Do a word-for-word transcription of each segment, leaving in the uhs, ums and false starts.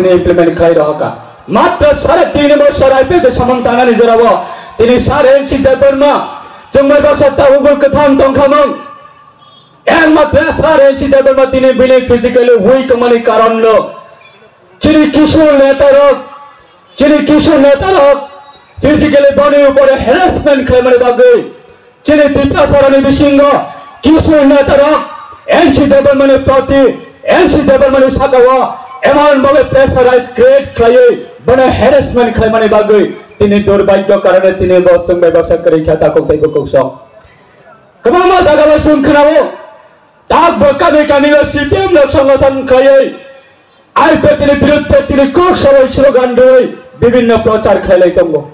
implement khlai rohorkha. Matra sare tini bosor I P F T samung tangnani jorao tini sir N C Debbarma chwngbai baksa tabukbo kwthang tongkhamung. Ekmatra sir N C Debbarma tini bini physically weak wngmani karonno chini Kishore netarok, chini Kishore netarok physically boni upore harassment khlaimani bagwi chini Tiprasarani bisingo Kishore netarok N C Debbarmani proti, N C Debbarmani sakao emon bhabe pressurize create khlaiwi bono harassment khlaimani bagwi tini durbhagyo karone tini bo chwngbai baksa kwrwi kha takhuk tei bukhuk song. Kwbangma jagao chwng khwnao, tak bo kami kamio C P M no songothan khlaiwi I P F T ni biruddhe tini kok sabai slogan rwi bibinno prochar khlailai tongo.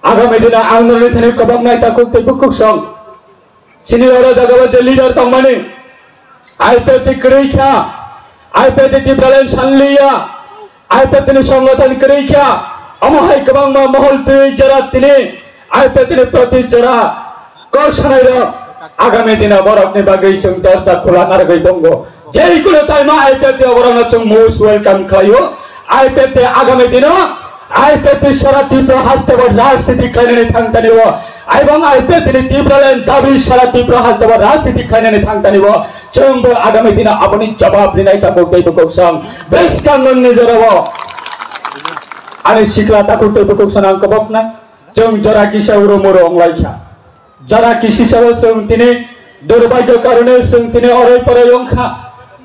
Agami dino ang norokni thani kwbangma takhuk tei bukhuk song. Chini oro jagao je leader tongmani, I P F T kwrwi kha, I P F T Tipraland sanliya, I P F T ni songothan kwrwi kha, omo hai kwbangma mohol twi jora tini I P F T ni proti jora kok sanai rok agami dino borokni bagwi chwng dorja khula narwgwi tongo. Jei kuno taima I P F T borokno chwng most welcome khlaio. I P F T agami dino I P F T sara Tripura hasteo rajniti khlainani thangtanio. Aibong I P F T ni Tipraland dabi sara Tripura hasteo rajniti khlainani thangtanio. Chwngbo agami dino aboni jawab rinai tabuk tei bukhuk song. Bwskangni jorao ani sikla takhuk tei bukhuk song ang koboknai. Chwng jora kisa uro muro wnglaikha. Jora kisisa o chwng tini durbhagyo karone chwng tini oroi poroi wngkha.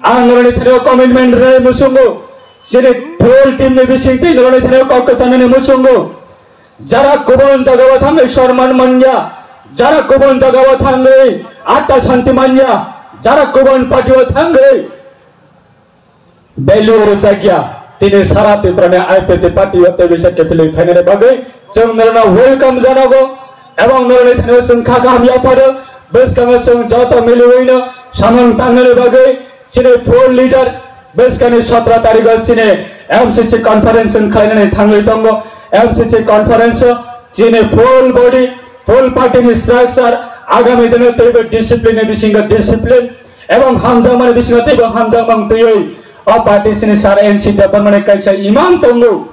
Ang norokni thani o commitment rwnai muchungo. Chini full team ni bising twi norokni thani o kok kwchanani muchungo. Jara kubun jagao thangwi sorman manya, jara kubun jagao thangwi atta santi manya, jara kubun party o thangwi value rwjakya, tini sara Tripura ni I P F T party o tei bisa kiphilwi phainani bagwi chwng norokno welcome janago, ebong norokni thani o chwng kha kaham yapharo, bwskango chwng joto miliwino samung tangnani bagwi chini full leader bwskani satra tarikh o chini M C C conference chwng khlainani thangwi tongo. M C C conference o chini full body, full party ni structure, agami dino teibo discipline ni bisingo discipline, ebong hamjakmani bisingo teibo hamjakma twiwi o party chini sir N C Debbarmani kaisa imang tongo.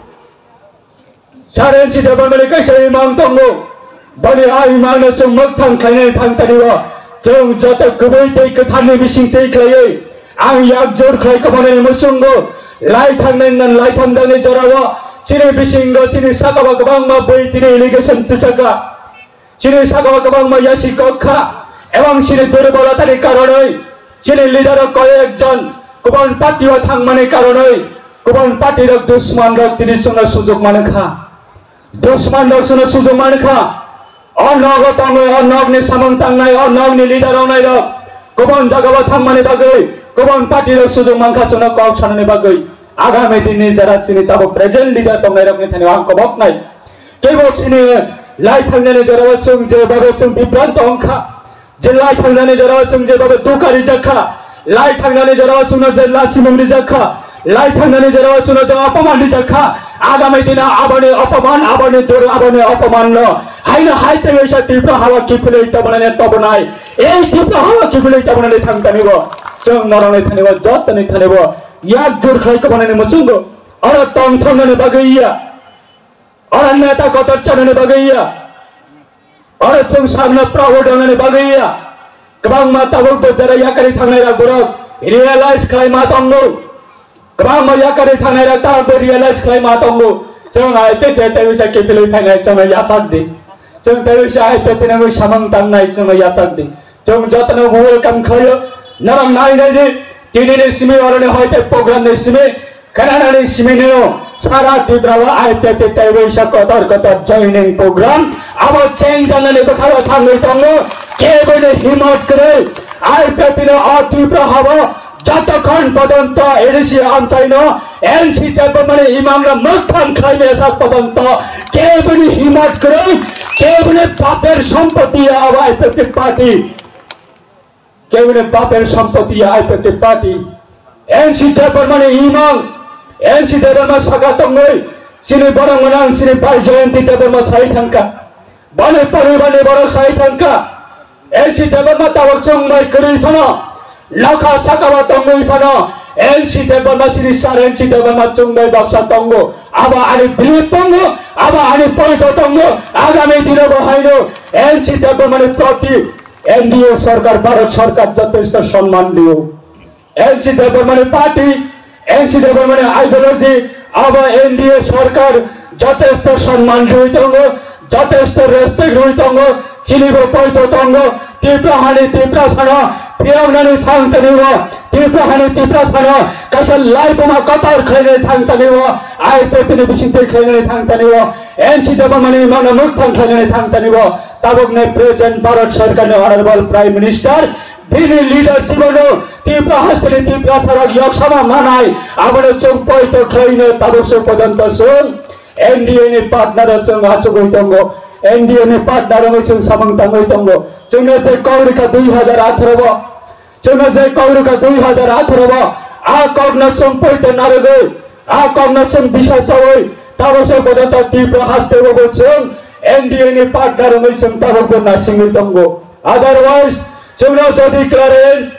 Sir N C Debbarmani kaisa imang tongo. Boni a imang no chwng mwkthang khlainani thangtanio chwng joto kwbwi tei kwtharni bising twi khlaiwi ang yak jor khlai kwbanani muchungo lai thangnai nan lai thamjakni jorao chini bisingo chini sakao kwbangma bwi tini allegation tisaka. Chini sakao kwbangma yasi kok kha, ebong chini durbolotani karonwi chini leader rok koyek jon kubun party o thangmani karonwi kubun party rok dusman rok tini chwngno sujuk mano kha. Dusman rok chwngno sujuk mano kha. O nogo tongwi o nokni samung tangnai o nokni leader rok nai rok kubun jagao thangmani bagwi kubun party rok sujuk mankha chwngno kok sanani bagwi agami dinni jara chini tabuk present leader tongnai rokni thani ang koboknai. Teibo chini lai thangnani jorao chwng je babe chwng bibranto wngkha, je lai thangnani jorao chwng je babe dukha rijak kha, lai thangnani jorao chwngno je lachimung rijak kha, lai thangnani jorao chwngno je apaman rijak kha, agami dino aboni apaman, aboni dur, aboni apamanno haino hai tei waisa Tripura hawa kiphilwi tobonani tobonai, ei Tripura hawa kiphilwi tobonani thangtanibo chwng norokni thanibo jotoni thanibo yak jur khlai tobonani muchungo oro tongthoknani bagwi ya. Oro neta kotor chanani bagwi ya. Oro chwng sakno proud wngnani bagwi ya. Kwbangma tabuk bo jera yakari thangnai rok borok realize khlai ma tongo. Kwbangma yakari thangnai rok tabuk bo realize khlai ma tongo. Chwng hai te te te wisa kiphilwi phainai chwngno yachak di. Chwng te wisa hai te te nangwi samung tangnai chwngno yachak di. Chwng jotono welcome khlaio. Norok nai nai di. Tini ni simi oro ni hoi te program ni simi. Kananani simino sara Tripura o I P F T tei waisa kotor kotor joining program abo chengjanani bwkhao thangwi tongo. Keboni himot kwrwi I P F T no o Tripura habo jotokhon pojonto A D C amtaino N C Debbarmani imangno mwkthang khlaimaya sak pojonto keboni himot kwrwi keboni baper sompoti abo I P F T party. Keboni baper sompoti ya I P F T party. N C Debbarmani imang, N C Debbarma saka tongwi, chini borok mwnang chini bai Jayanti Debbarma sai thangkha. Boni poribarni borok sai thangkha. N C Debbarma tabok chwng bai kwrwi phano, nokha sakao tongwi phano, N C Debbarma chini sir, N C Debbarma chwng bai baksa tongo. Abo ani belief tongo, abo ani poito tongo. Agami dino bo haino N C Debbarmani proti N D A sarkar, Bharat sarkar jotesto sonman dio. N C Debbarmani party, N C Debbarmani ideology, abo N D A sarkar jotesto sonman rwi tongo, jotesto respect rwi tongo, chini bo poito tongo, Tripura hani Tripura sano phiyangnani thang tani o, Tripura hani Tripura sano kaisa laibuma kotor khlainani thang tani o, I P F T ni bisingtwi khlainani thang tani o, N C Debbarmani mangno mukthang khlainani thang tani o, tabukni present Bharat sarkarni honorable Prime Minister, bini leadership-o Tripura hasteni Tripura sarok yoksama manai, abono chwng poito khlaino tabuk se porjonto chwng N D A ni partner-o chwng achugwi tongo, N D A ni partner wngwi chwng samung tangwi tongo. Chwngno je kok rwkha dui hajar atharo bo, chwngno je kok rwkha dui hajar atharo bo, a kokno chwng poito narwgwi, a kokno chwng bisa chawi, tabuk se porjonto Tripura hasteo bo chwng N D A ni partner wngwi chwng tabuk bo nasingwi tongo. Otherwise, chwngno jodi clearance,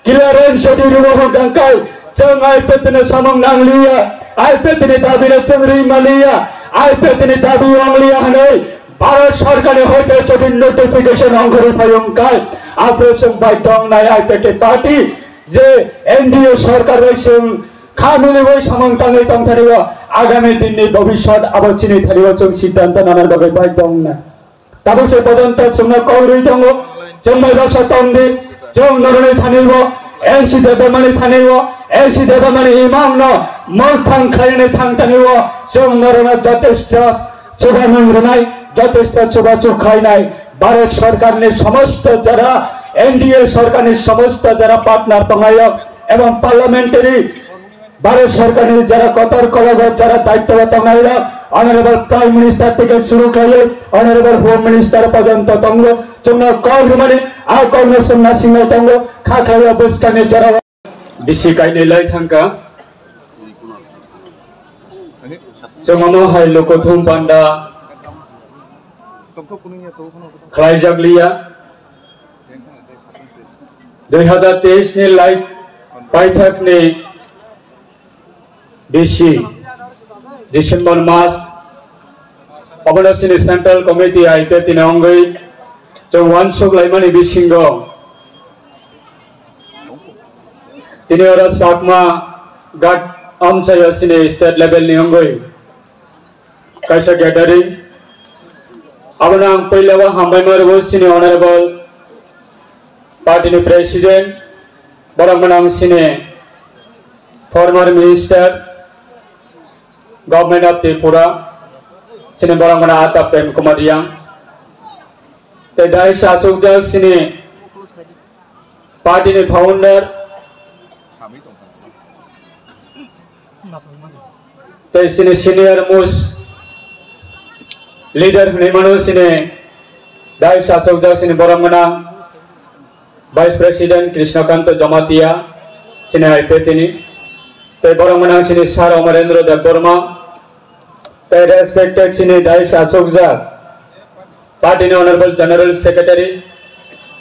clearance jodi rwmani hwnkhe, chwng I P F T no samung nangliya, I P F T ni dabi no chwng rwi manliya, I P F T ni dabi wngliya hwnwi Bharat sarkarni hoite jodi notification ongkhorwi phaio hwnkhe, aphuru chwng bai tongnai I P F T party je N D A sarkar bai chwng kha miliwi samung tangwi tongthani o, agami dinni bhobishyot abo chini thani o chwng siddhanto nana bagwi bai tongnai. Tabuk se porjonto chwngno kok rwi tongo, chwng bai baksa tong di, chwng noroni thani o, N C Debbarmani thani o, N C Debbarmani imang no mokthang khlainani thang thani o, chwng norona jotesto chubanung rwnai, jotesto chubachu khlainai, Bharat sarkarni somosto jara, N D A sarkarni somosto jara partner tongnai rok, ebong parliamentary Bharat sarkarni jara kotor kologo jara daityo tongnai rok, Honorable Prime Minister theke suru khlaiwi Honorable Home Minister porjonto tongo, chwngno kok rwmani, a kokno chwng nasingnai tongo, kha khlaiwi bwskangni jora. Bisi kainwi lai thangkha. Chwng omo hai lukuthum panda khlaijak liya. Dui hazar teis ni lai paithakni bisi December mas, obono chini Central Committee I P F T ni wngwi chwng uansuk laimani bisingo tini oro Chakma Ghat amchaio chini state level ni wngwi kaisa gathering. Abono ang puila o hambai ma rwgo chini honorable party ni president, borok mwnang chini former minister, government of Tripura, chini borok mwnang Ata Prem Kumar Reang, tei dais achukjak chini party ni founder tei chini senior most leader hwnwi mano chini dais achukjak chini borok mwnang Vice President Krishnakanto Jamatia chini I P F T ni, tei borok mwnang chini Sir Amarendra Debbarma, tei respected chini dais achukjak party ni Honorable General Secretary,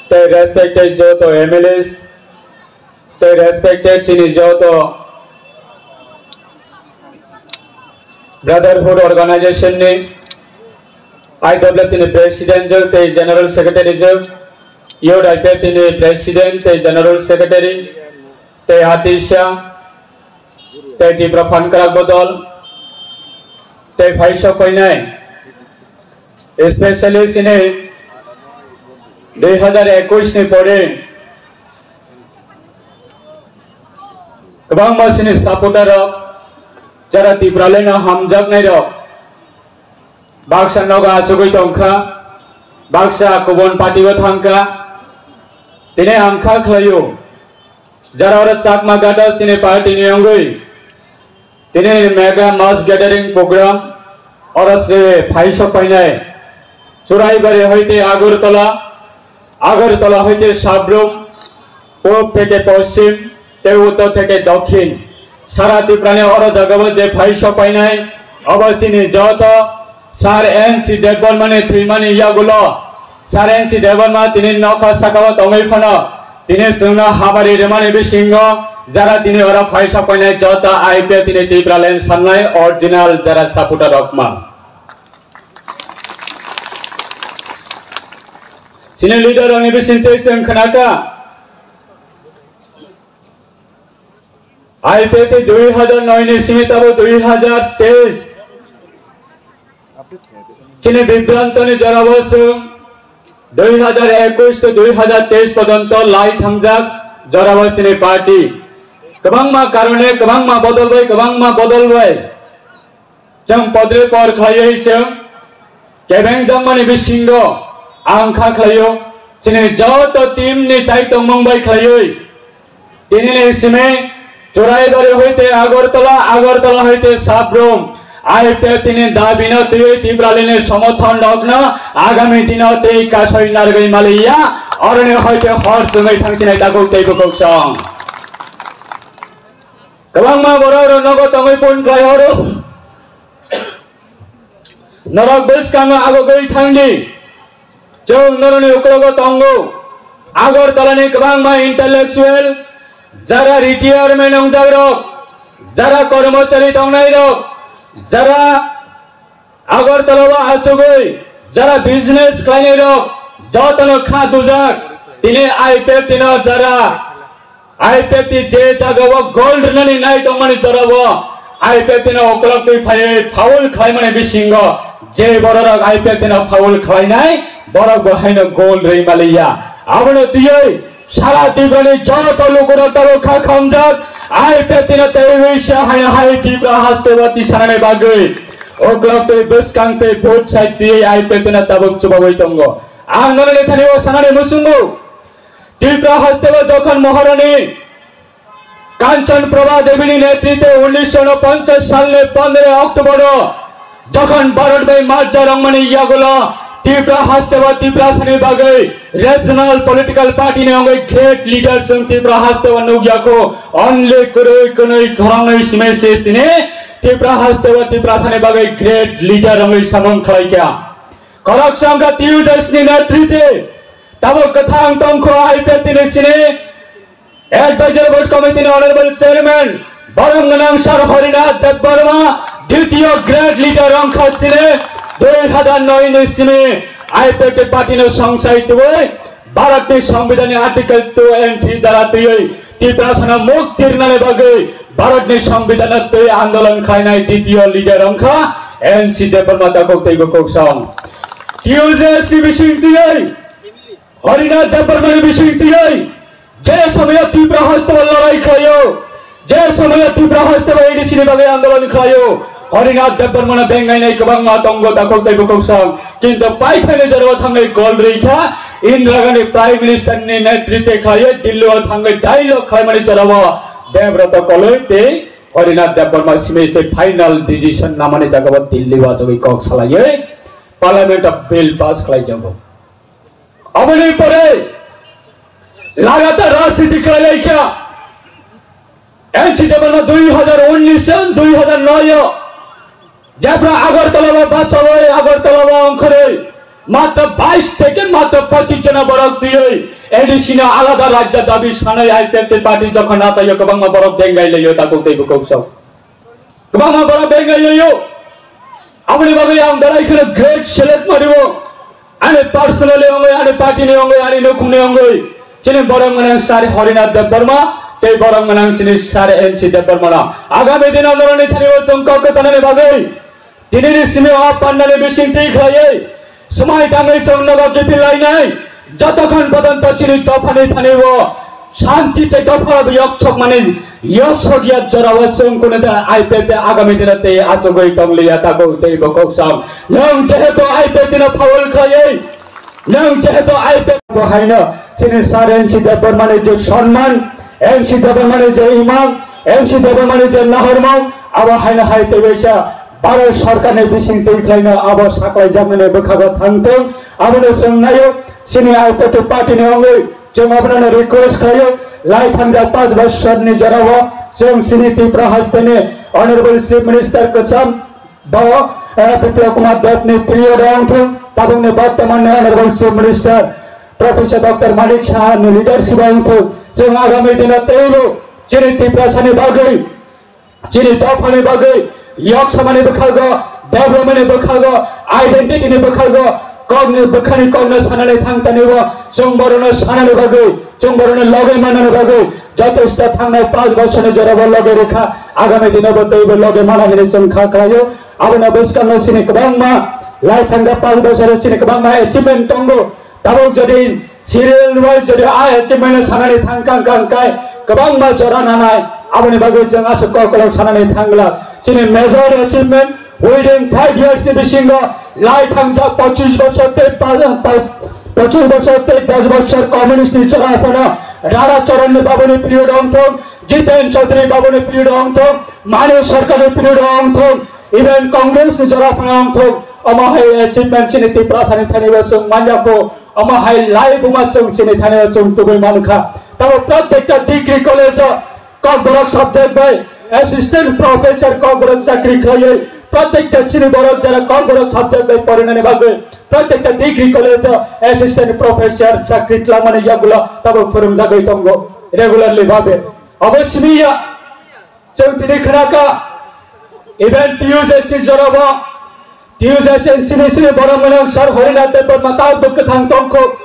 tei respected joto M L As, tei respected chini joto Brotherhood Organization ni I W T ni President jwk tei General Secretary jwk, Youth I P F T ni President tei General Secretary, tei Hatisa, tei Tipra Phan Kwrak Bodol, tei phaisa painai, especially chini dui hazar ekush ni pore kwbangma chini supporter rok, jara Tipraland no hamjaknai rok, baksa nogo achugwi tongkha, baksa kubun party o thangkha, tini ang kha khlaio. Jara oro Chakma Ghat o chini party ni wngwi tini mega mass gathering program oro se phai sok painai. Churaibari hoite Agartala, Agartala hoite Sabrum, purub theke poschim, tei uttor theke dokhin. Sara Tripura ni oro jagao je phai sok painai, obo chini joto Sir N C Debbarma ni thwimani yagulo, Sir N C Debbarma tini nokha sakao tongwi phano, tini chwngno hamari rwmani bisingo, Jara tini oro phaisa painai joto I P F tini Tipraland sannai original jara supporter rok ma. Chini leader rokni bisingtwi chwng khnakha. I P F T dui hajar noi ni simi tabo dui hajar teis. Chini bibrantoni jorao chwng dui hajar ekush to dui hajar teis porjonto lai thangjak jorao chini party. Kwbangma karone, kwbangma bodol bai, kwbangma bodol bai. Chwng podre por khlaiwi chwng kebeng jakmani bisingo ang kha khlaio, chini joto team ni chai tongmung bai khlaiwi tinini simi Churaibari hoite Agartala, Agartala hoite Sabrum, I P F T ni dabi no twiwi Tipraland ni somorthon rok no agami dino tei kasoi narwgwi maliya, oroni hoite hor chwngwi thangsinai takhuk tei bukhuk song. Kwbangma borok rok nogo tongwi phone khlai horo. Norok bwskango agogwi thangdi. Chwng norokni uklogo tongo. Agartala ni kwbangma intellectual, jara retirement wngjak rok, jara kormochari tongnai rok, jara Agartala o achugwi jara business khlainai rok jotono kha dujak. Tini I P F T no jara I P F T je jaga o gold rwnani nai tongmani jora o I P F T no okolok twi phaiwi foul khlaimani bisingo je borok rok I P F T no foul khlainai borok bo haino gold rwi maliya. Abono twiwi Sara Tripura ni joto lukurok tabuk kha khamjak, I P F T no teiwi sa hai hai Tripura haste o tisanani bagwi. Okolok twi bwskang twi both side twi I P F T no tabuk chubawi tongo. Ang norokni thani o sanani muchungo, Tripura haste o jokhon Maharani Kanchan Prabha Devi ni netritwe unisho unoponchas sal ni pondro October o jokhon Bharat bai majja rwngmani yagulo Tripura haste o Tiprasani bagwi regional political party ni wngwi great leader chwng Tripura haste o nukya kho, only kwrwi kwnwi khoroknwi simi se tini Tripura haste o Tiprasani bagwi great leader wngwi samung khlaikha. Khoroksa wngkha Tiyujasni netritwe tabuk kwthang tongkho I P F T ni sini Advisory Board Committee ni Honorable Chairman Borom Gwnang Sir Harinath Debbarma, ditiyo great leader wngkha sini dui hajar noi ni simi I P F T party no songchai twi Bharat ni Songbidan ni Article two and three dara twi Tiprasano mukti rwnani bagwi Bharat ni Songbidan no twi andolon khlainai ditiyo leader wngkha N C Debbarma takhuk tei bukhuk song. T U J S ni bising twi Harinath Debbarmani bising twi je somoyo Tripura haste o lorai khlaio, je somoyo Tripura haste o A D C ni bagwi andolon khlaio, Harinath Debbarmano bengainai kwbangma tongo takhuk tei bukhuk song, kintu paithaini jorao thangwi gol rwikha Indira Gandhi Prime Minister ni netritwe khlaiwi Delhi o thangwi dialogue khlaimani jorao Debroto Koloi tei Harinath Debbarma simi se final decision namani jagao Delhi o achugwi kok salaiwi Parliament o bill pass khlaijago. Aboni pore lagatar rajniti khlai laikha N C Debbarma dui hajar unnish o, dui hajar noi o jebra Agartala o bachawai, Agartala o ongkhorwi matro bais theke matro pochis jona borok twiwi A D C no alada rajya dabi sanai I P F T party jokhon nachaio kwbangma borok bengai laio takhuk tei bukhuk song. Kwbangma borok bengai laio. Aboni bagwi ang belai kheno great select mario. Ani personally ongoi, ani party ni ongoi, ani nukhungni ongoi. Chini borok gwnang sir Harinath Debbarma, tei borok gwnang chini sir N C Debbarma no. Agami dino norokni thani o chwng kok kwchanani bagwi. Tinini simi o pandani bising twi khlaiwi. Swmai tangwi chwng nogo kiphil lainai. Jotokhon pojonto chini dophani thani o shanti tei dopha yoksokmani yoksokya jorao chwng kunu da I P F T agami dino tei achugwi tongliya takhuk tei bukhuk song. Nwng jehetu I P F T no foul khlaiwi, nwng jehetu I P F T bo haino chini sir N C Debbarmani je sonman, N C Debbarmani je imang, N C Debbarmani je nahormang, abo haino hai tei waisa Bharat Sarkarni bising twi khlaino abo saklaijakmani bwkhago thangthung, abono chwng naio. Chini I P F T party ni wngwi chwng abono request khlaio, lai thangjak panch bosorni jorao chwng chini Tripura hasteni Honorable Chief Minister kwcham bo, eh, Biplab Kumar Deb ni period o wngthung, tabukni bortoman ni Honorable Chief Minister Professor Doctor Manik Saha ni leadership o wngthung, chwng agami dino teibo Chini Tiprasani bagwi, chini dophani bagwi, yok samani bwkhago, development ni bwkhago, identity ni bwkhago, kokni bwkhani kokno sanani thang tani bo, chwng borokno sanani bagwi, chwng borokno loge manani bagwi, joto sta thangnai panch bosorni jorabo loge rwkha, agami dino bo teibo loge mana hinwi chwng kha khlaio. Abono bwskango chini kwbangma lai thangkha panch bosoro chini kwbangma achievement tongo. Tabuk jodi serial wise jodi a achievement sanani thang kang kang kai kwbangma jora nanai, aboni bagwi chwng aswk kokolok sanani thangla. Chini major achievement within five years ni bisingo lai thangjak pochis bosor tei pa-, pa-, pochis bosor tei dos bosor communist ni chwla phano Rara Charan ni babuni period ongthok, Jiten Chaudhary babuni period ongthok, Manu Sarkar ni period ongthok, even Congress ni jora phano ongthok, omo hai achievement chini Tiprasani thani bo chwng manya kho. Omo hai lai buma chwng chini thani o chwng tubui mankha. Tamo protekta degree college o Kokborok subject bai assistant professor Kokborok chakri khlaiwi protekta chini borok jara Kokborok subject bai porinani bagwi protekta degree college o assistant professor chakri twlangmani yagulo tamo phwrwngjagwi tongo regularly babe. Obo simi ya. Chwng tini khnakha, even T U J S ni jorabo, T U J S ni sini sini borok mwnang Sir Harinath Debbarma tabuk kwthang tongkho.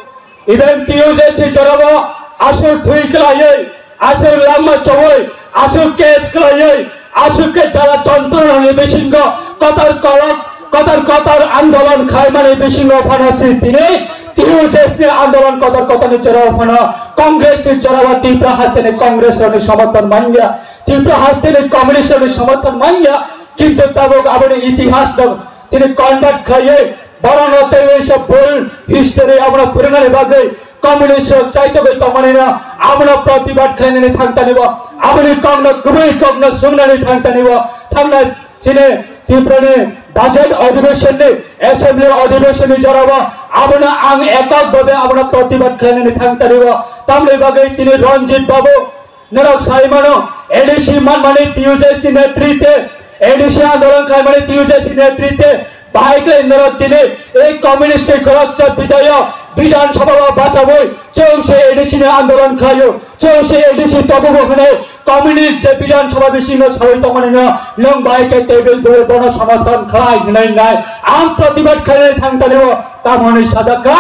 Even T U J S ni jorabo aswk thwi khlaiwi, aswk langma chowi, aswk case khlaiwi, aswk khe jala jontronani bisingo kotor kolok, kotor kotor andolon khlaimani bisingo phano si tini T U J S ni andolon kotor kotorni jorabo phano Congress ni jorabo Tipra hasteni Congress rokni somorthon manya. Tripura hasteni communist rokni somorthon manya, kintu tabuk aboni itihas no tini convert khlaiwi borokno teiwi se bul history abono phwrwngnani bagwi communist rok chaitogwi tongmani no abono protibad khlainani thangtani bo, aboni kokno kwbwi kokno sungnani thangtani bo, thangnai chini Tripurani budget adhibeshon ni, assembly adhibeshon ni jorabo abono ang ekok bhabe abono protibad khlainani thangtani bo, tamni bagwi tini Ranjit Babu, norok sai mano, A D C manmani T U J S ni netritwe, A D C andolon khlaimani T U J S ni netritwe, bahai khe norok tini ei communist ni khoroksa bidayo Bidhan Sabha o bachawi, chwng se A D C ni andolon khlaio, chwng se A D C tobugo hwnwi communist je Bidhan Sabha bisingo sawi tongmani no nwng bahai khe table board bono somorthon khlai hwnwi nai ang protibad khlainai thang tani o tamoni sajak kha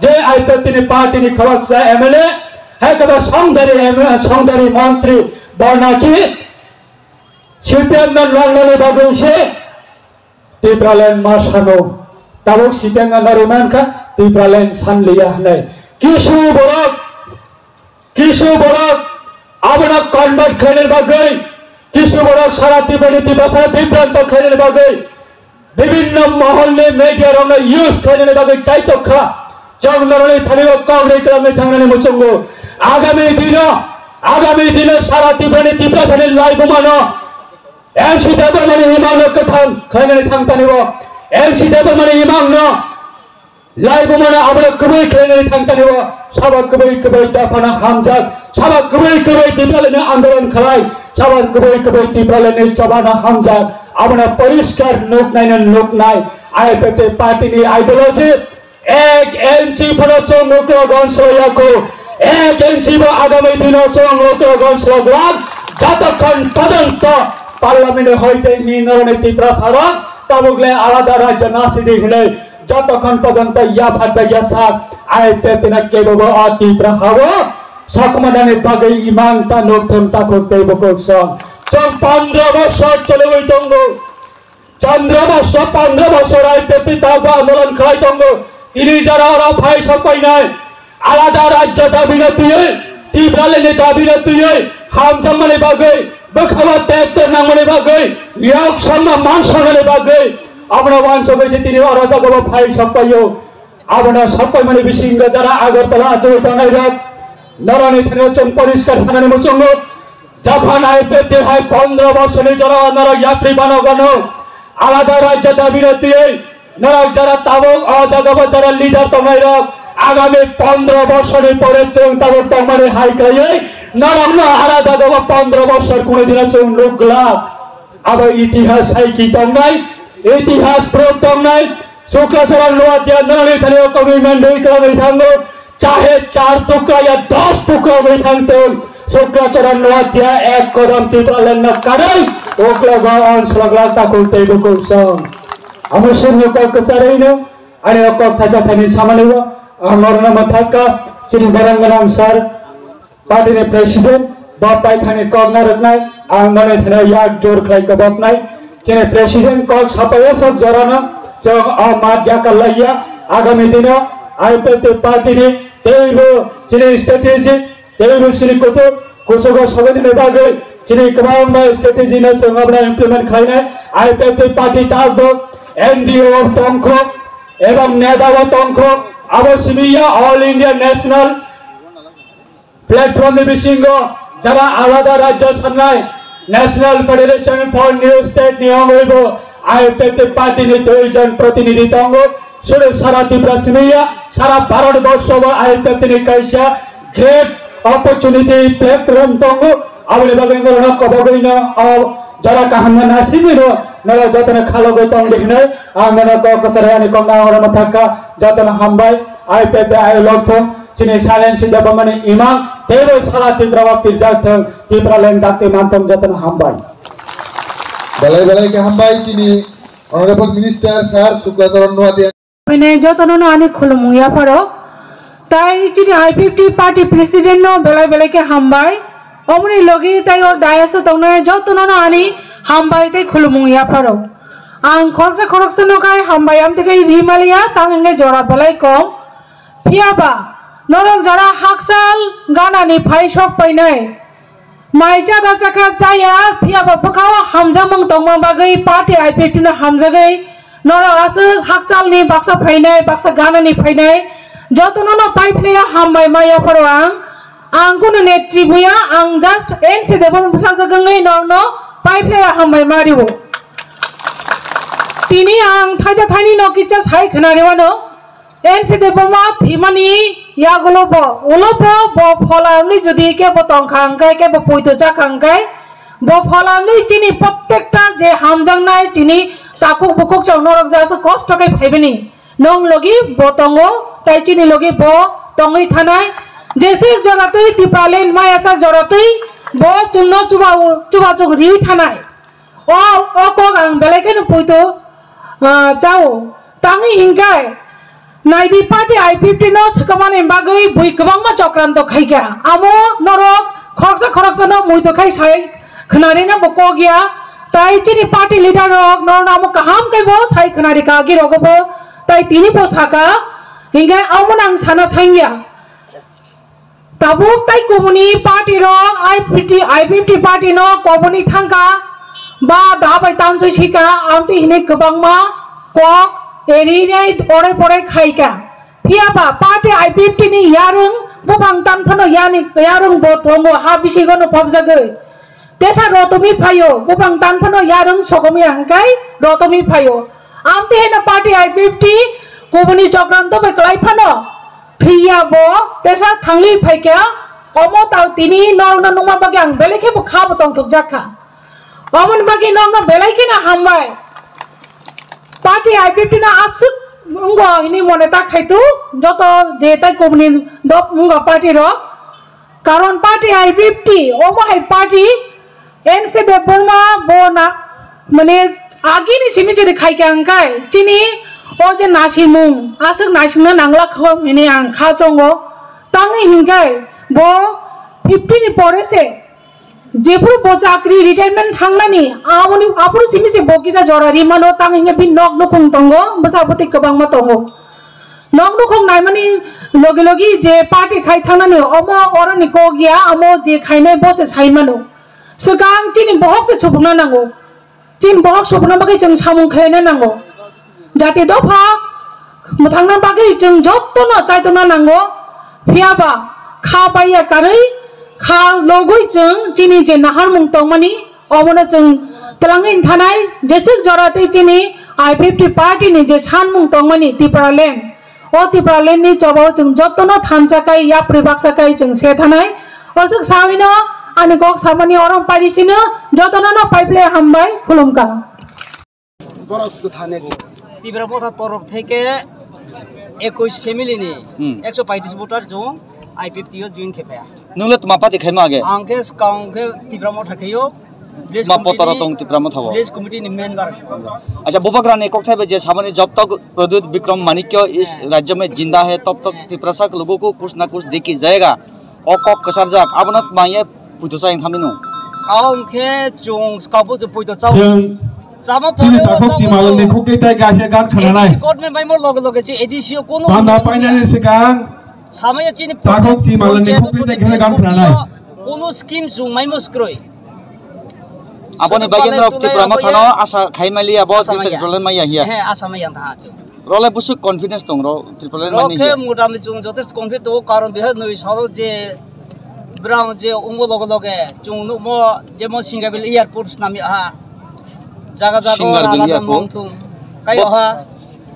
je I P F T ni party ni khoroksa M L A, hai khe ba songdari M L A, songdari montri bo naki C P M no nongnani bagwi se Tipraland ma sano. Tabuk C P M no nari mankha Tipraland sanliya hwnwi. Kisu borok, kisu borok abono convert khlainani bagwi, kisu borok sara Tiprani Tiprasa bibranto khlainani bagwi, bibhinno moholni media rokno use khlainani bagwi chaitok kha. Chwng norokni thani o kok rwi twlangwi thangnani muchungo. Agami dino, agami dino sara Tiprani Tiprasani laibumano N C Debbarmani imangno kwthang khlainani thangtani o. N C Debbarmani imangno laibumano abono kwbwi khlainani thangtani o. Sabo kwbwi kwbwi dophano hamjak, sabo kwbwi kwbwi Tipralandni andolon khlai, sabo kwbwi kwbwi Tipralandni chobano hamjak. Abono poriskar nuknaino nuknai I P F T party ni ideology. Ek inchi phano chwng uklogon swlaiya kho. Ek inchi bo agami dino chwng uklogon swlaiglak. Jotokhon porjonto parliament ni hoite ni noroni Tiprasa rok tabuk le alada rajyo nasidi hinwi jotokhon porjonto yapharjakya sak I P F T no kebo bo o Tipra hao sakhumanani bagwi imang ta nukthung takhuk tei bukhuk song. Chwng pondro bosor choliwi tongo. Chandra Bosor, Pandra Bosor I P F T dagba andolon khlai tongo. Tini jara oro phai sok painai. Alada rajyo dabino twiwi, Tipralandni dabino twiwi, hamjakmani bagwi, bwkhao tek tek nangmani bagwi, yok songma man songnani bagwi, abono wansugwi se tini oro jagao phai sok paio. Abono sok paimani bisingo jara Agartala achugwi tongnairok, noroni thani chwng poriskar sanani muchungo. Japan I P F T hai pondro bosorni jora norok yapri bano gano alada rajyo dabino twiwi norok jara tabuk o jagao jara leader tongnairok agami pondro bosorni pore chwng tabuk tongmani hai khlaiwi norokno alada jagao pondro bosor kunui dino chwng nukglak. Abo itihas hai ki tongnai, itihas proof tongnai. Sukracharan Noatia norokni thani o commitment dei kwlangwi thango. Chahe char tukra ya dos tukra wngwi thangthung, Suklacharan Noatia ek kodam Tipraland no karwi uklogo on slogla takul tei bukul song. Amo sini kok kwcharwi no ani kok thacha thani samani o ang norno mathaka chini barang ganang sir party ni president ba paithani kok narwknai ang mane thani yak jor khlai koboknai chini president kok sapaya sak jorano chok o mat yakal laiya agami dino I P F T party ni teibo chini strategic Teibo sini kutuk kuchugo sobaini bagwi chini kwbangma strategy no chwng abono implement khlainai. I P F T party tabuk N D A o tongkho ebong neta o tongkho. Abo simi ya All India National Platform ni bisingo jara alada rajyo sanai National Federation for New State ni wngwi bo I P F T party ni dui jon protinidhi tongo. Sudu sara Tripura simi ya, sara Bharat borsho bo I P F T ni kaisa great opportunity platform tongo. Aboni bagwi norok kobogwi no o jora kaham no nasingwi no norok jotono khalogwi tong di hinwi ang norok kok kwchari ani kok nang oro thaka jotono hambai. I P F T I love thung chini silent sida bomani imang teibo sara Tripura bo pirjak thung Tripura land dakti manthung jotono hambai. Belai belai khe hambai chini Honorable Minister Sir Sukla Charan Noatia. Bini jotono no ani khulumung yapharo. Tai chini I P F T party president no belai belai khe hambai. Omoni logi tai o dais o tongnai jotono no ani hambai tei khulumung yapharo. Ang khoroksa khoroksa no khai hambai amtwi khai ri maliya tang hingke jora belai kom. Phiya ba norok jora hakchal ganani phai sok painai. Mai cha da chakha chaya, phiya ba bwkhao hamjakmung tongma bagwi party I P F T no hamjagwi norok aswk hakchalni baksa phainai, baksa ganani phainai, jotono no paiphlaiya hambai ma yapharo ang. Ang kunu netri buya, ang just N C Debbarma bwsajak wngwi norokno paiphlaiya hambai ma rio. Tini ang thaisa thaini no kisa sai khna rwano. N C Debbarma thwimani yagulo bo, ulo bo, bo phola wngwi jodi kebo tongkha hwnkhe, kebo poito chakha hwnkhe, bo phola wngwi chini prottekta je hamjaknai chini takhuk bukhuk chwng norok jasa kosto khe phaibini. Nwng logi bo tongo, tai chini logi bo tongwi thanai. Jeswk joratwi Tipraland mayasa joratwi bo chwngno chuba-, chubachu riwi thanai. O, o kok ang belai kheno poito, ah, chao. Tangwi hingkhe, naidi party I P F T no swkangmani bagwi bui kwbangma chokranto khaikha. Amo norok khoroksa khoroksano muito khai sai khwnarina bo kok ya. Tai chini party leader rok norokno amo kaham khe bo sai khwnarikha agi rogo bo. Tai tini bo saka, hingkhe amo nang sana thangya. Tabuk tai kubuni party rok I P T, I P F T party no kubuni thangka ba da bai tamsoi sika amtwi hinwi kwbangma kok eri nai ore pore khaika. Phiya ba party I P F T ni yarwng buphang tan phano yani yarwng bo tongo ha bisingo no phobjagwi. Tesa rotomi phaio, buphang tan phano yarwng sokomya hwnkhe rotomi phaio. Amtwi haino party I P F T kubuni chokranto bai kwlai phano thwiya bo tesa thangwi phaikha, omo tao tini norokno nukma bagwi ang belai khe bo kha bo tongthokjak kha. Omoni bagwi norokno belai kheno hambai. Party I P F T no aswk wngo hwnwi mone ta khaitu joto je tai kubuni dop wngo party rok. Karon party I P F T, omo hai party N C Debbarma bo na, mane, agini simi jodi khaikha hwnkhe, chini o je nasimung, aswk naisingna nangla kho hwnwi ang kha chongo. Tangwi hwnkhe bo fifty ni pore se, jephuru bo chakri retirement thangnani, aboni, aphuru simi se bo kisa jora rimano, tang hwnkhe bini nok nukhung tongo, bwsa bwtwi kwbangma tongo. Nok nukhung naimani logi logi je party khai thangnani omo oroni kok ya, amo je khainai bo se sai mano. Swkang chini bohok se supungna nango. Chini bohok supungna bagwi chwng samung khlaina nango. Jati dopha mwthangna bagwi chwng jotono chaitokna nango. Phiya ba kha paiya karwi, kha logwi chwng chini je naharmung tongmani, omono chwng twlangwi thanai, jeswk jora tei chini I P F T party ni je sanmung tongmani Tipraland, o Tipraland ni chobao chwng jotono thansa kai, yapri baksa kai chwng se thanai. Oswk sawino ani kok samani orom parisino jotono no paiple hambai khulumkha. Borok kwthane. Tipra Motha torof theke ekush family ni Hmm. ekso paitrish voter chwng I P F T o join khe phaiya. Nwng le tma party khaima age? Ang khe swkang khe Tipra Motha khaio. Village Ma committee potoro ni, tong Tipra Motha o? Village committee ni member. Acha, Bubagra ni kokthai bai je samani, "जब तक प्रद्युत विक्रम माणिक्य इस राज्य में जिंदा है, तब तक तिप्रासा के लोगों को कुछ ना कुछ दे के जाएगा." O kok kwcharjak, abono tma ye puito cha wng thamni nwng? Ang khe chwng swkang bo puito cha. Chwng chama chini pore takhuk o chini malwng ni khukti tai kaisa gan khwnanai. A D C court ni maimo loge loge chi A D C o kono Banda painani swkang samaya chini takhuk chini malwng ni khukti tai kaisa gan khwnanai. Kono scheme chwng maimo swkroi. Aboni bagwi norok Tipra Motha no asa khai mali abo Tipra Land maya hiya. He, asa maya tha chwng. Role busuk confidence tong ro Tipra Land maya hiya. Rok khe mutamni chwng jotesh confidence tongo, karon dui hazar noi salo je brang je ungbo loge loge chwng nukmo jemon Singapore airport snami ha. Jaga jaga Singapore rana airport. Mongthung. Kai ha.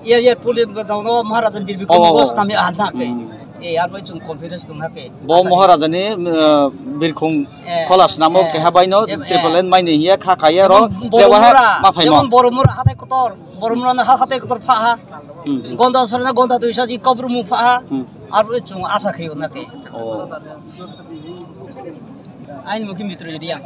Iya, iya, puli bwtangno Maharaja Bir Bikram bo snami aha na khe. Hmm. Eh, arbo chwng confidence tong na khe. Bo Maharaja ni, uh, birkhung khola snamo keha baino Tipra Land maini hiya kha khaya ro. Jemon Boromura, ma phaimo. Jemon Boromura hatai kotor, Boromura na ha-, hatai kotor pha ha. Hmm. Gonda sor na gonda duisa ji kobru mu pha ha. Hmm. Arbo chwng asa khayo na khe. Oh. Aini mukhi mitro area.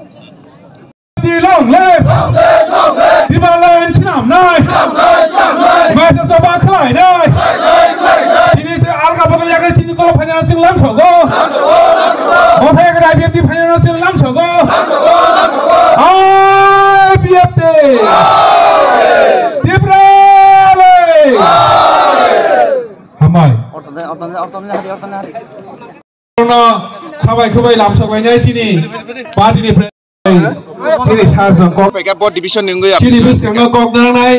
Long live! Long live! Long live! Tipra Land swnamnai! Swnamnai! Swnamnai! Maisa choba khlainai! Khlainai! Khlainai! Chini te alka bodol yakni chini kolo phaina chwng lamsogo! Lamsogo! Lamsogo! Motha yakni I P F T phaina chwng lamsogo! Lamsogo! Lamsogo! I P F T! Hai! Tipra Land! Hai! Hambai. Ortane, ortane, ortane, hari, ortane, hari. Khabai khubai lamsok lainai chini party ni pre-, chini sar jong kok. Pega bo division ni wngwi chini bwskango kok nangnai.